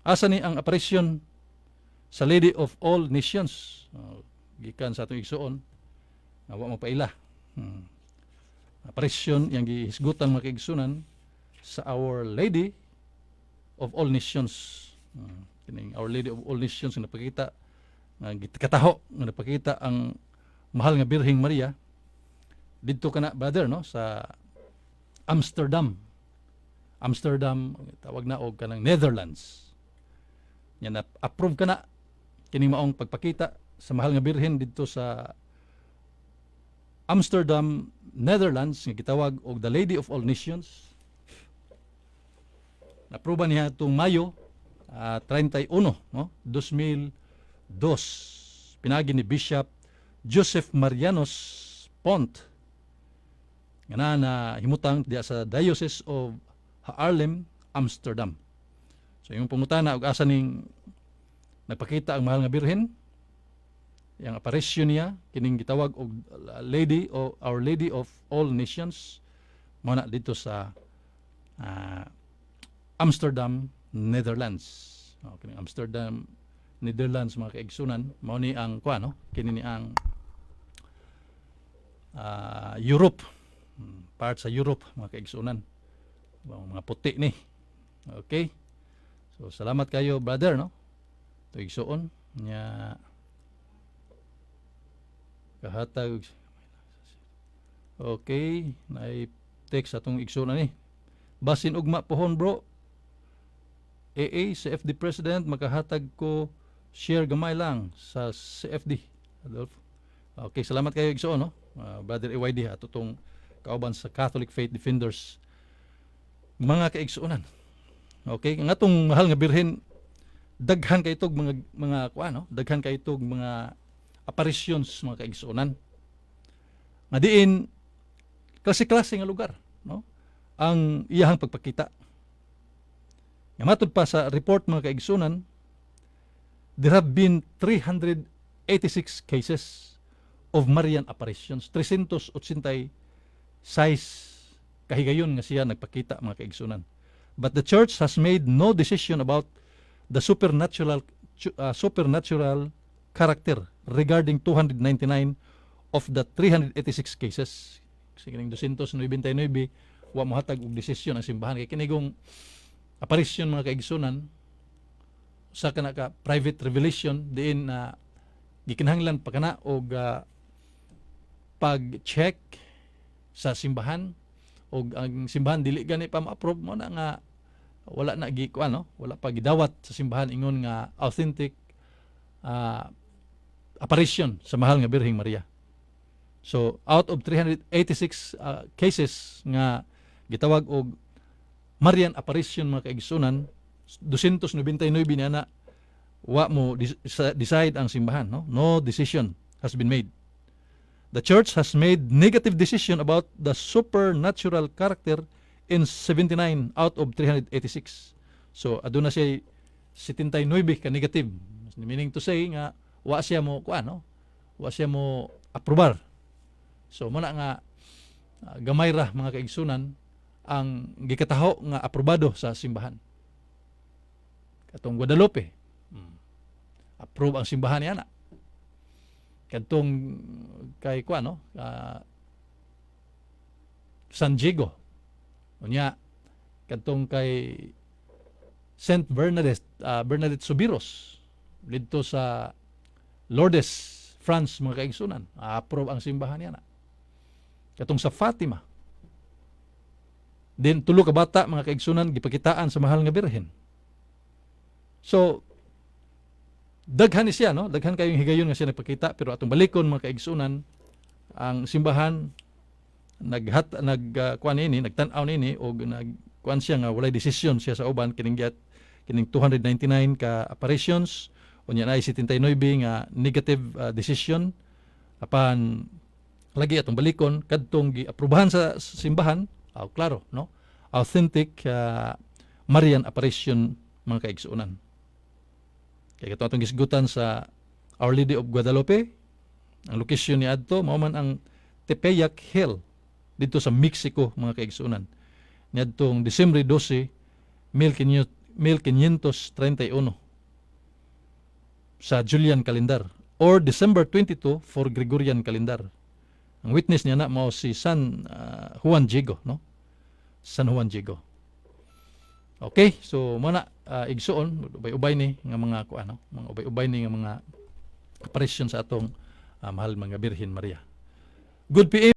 Asa ni ang apparition sa Lady of All Nations? Gikan sa atong igsuon nga wa mapaila. Apparition yang gihisgutan, mga kaigsunan, sa Our Lady of All Nations. Kining Our Lady of All Nations nga napakita nga gikataho nga napakita ang Mahal nga Birheng Maria didto kana, brother, no, sa Amsterdam. Amsterdam, tawag na og kanang Netherlands. Nya na approve kana kining maong pagpakita sa Mahal nga Birhen didto sa Amsterdam, Netherlands, nga gitawag og the Lady of All Nations. Naproba niya itong Mayo 31, no, 2002, pinagi ni Bishop Joseph Marianos Pont nga na na himutang diya sa Diocese of Haarlem, Amsterdam. So yung pangutana og asa ning nagpakita ang Mahal nga Birhen, yang aparisyon niya kining gitawag og Lady o Our Lady of All Nations, mao na dito sa Amsterdam, Netherlands. Oh, kining Amsterdam, Netherlands, mga kaigsunan, mao ni ang kuan, no, kini ni ang Europe. Part sa Europe, mga kaigsunan. Mga puti ni. Okay. So salamat kayo, brother, no. To igsuon nya kahatag. Okay, naay text atong igsuon ni. Basin ugma pohon, bro. AA CFD President, makahatag ko share gamay lang sa CFD. Adolfo. Okay, salamat kayo, igsuon, no. Brother EYD, ato tong kauban sa Catholic Faith Defenders. Mga kaigsuonan. Okay, ang atong Mahal nga Birhen, daghan kay itog mga kuan, no? Daghan kay itog mga apparitions, mga kaigsuonan. Nga diin klase-klase nga lugar, no, ang iyahang pagpakita. Nga matud pa sa report, mga kaigsunan, there have been 386 cases of Marian apparitions. 386 kahigayon nga siya nagpakita, mga kaigsunan. But the church has made no decision about the supernatural character regarding 299 of the 386 cases. Sige, ning 299 wa mohatag og desisyon ang simbahan kay kinigong apparition, mga kaigsunan, sa kana ka private revelation diin na gikinahanglan pa kana og pag-check sa simbahan og ang simbahan dili gani pa ma-approve mo na nga wala na gi kuan, no, wala pa gidawat sa simbahan ingon nga authentic apparition sa Mahal nga Birheng Maria. So out of 386 cases nga gitawag og Marian apparition, mga kaigsunan, 299 niya na wa mo decide ang simbahan, no, no decision has been made. The church has made negative decision about the supernatural character in 79 out of 386. So aduna siya 79 ka negative, meaning to say nga wa siya mo kuan, no, wa siya mo aprobar. So muna nga gamay ra, mga kaigsunan, ang gikataho nga aprobado sa simbahan. Katong Guadalupe, approve ang simbahan niya na. Kadtong kay kuan, no, San Diego. Unya kadtong kay Saint Bernadette, Bernadette Soubirous didto sa Lourdes, France, mga kaigsunan. Approve ang simbahan niya na. Katong sa Fatima. Din tulo ka bata, mga kaigsunan, gipakitaan sa Mahal nga Birhen. So daghan ni siya, no? Daghan kayong higayon nga siya nagpakita, pero atong balikon, mga kaigsunan, ang simbahan naghat nag kuan ini, nagtan-aw nini og nag kuan siya nga walay desisyon siya sa uban kining giat kining 299 ka apparitions. Unya naay 79 nga negative decision. Apan lagi atong balikon, kadtong giaprobahan sa simbahan, klaro, no, authentic Marian apparition, mga kaigsuonan. Kay kato atong gisgutan sa Our Lady of Guadalupe, ang lokasyon ni adto mao man ang Tepeyac Hill dito sa Mexico, mga kaigsuonan, niadtong Disyembre 12, 1500. 1531 sa Julian calendar or December 22 for Gregorian calendar. Ang witness niya na mao si San Juan Diego, no? San Juan Diego. Okay, so mao na, igsuon, ubay-ubay ni nga mga kuan, no? Mga ubay-ubay ni nga mga apparition sa atong mahal mga Birhen Maria. Good PM.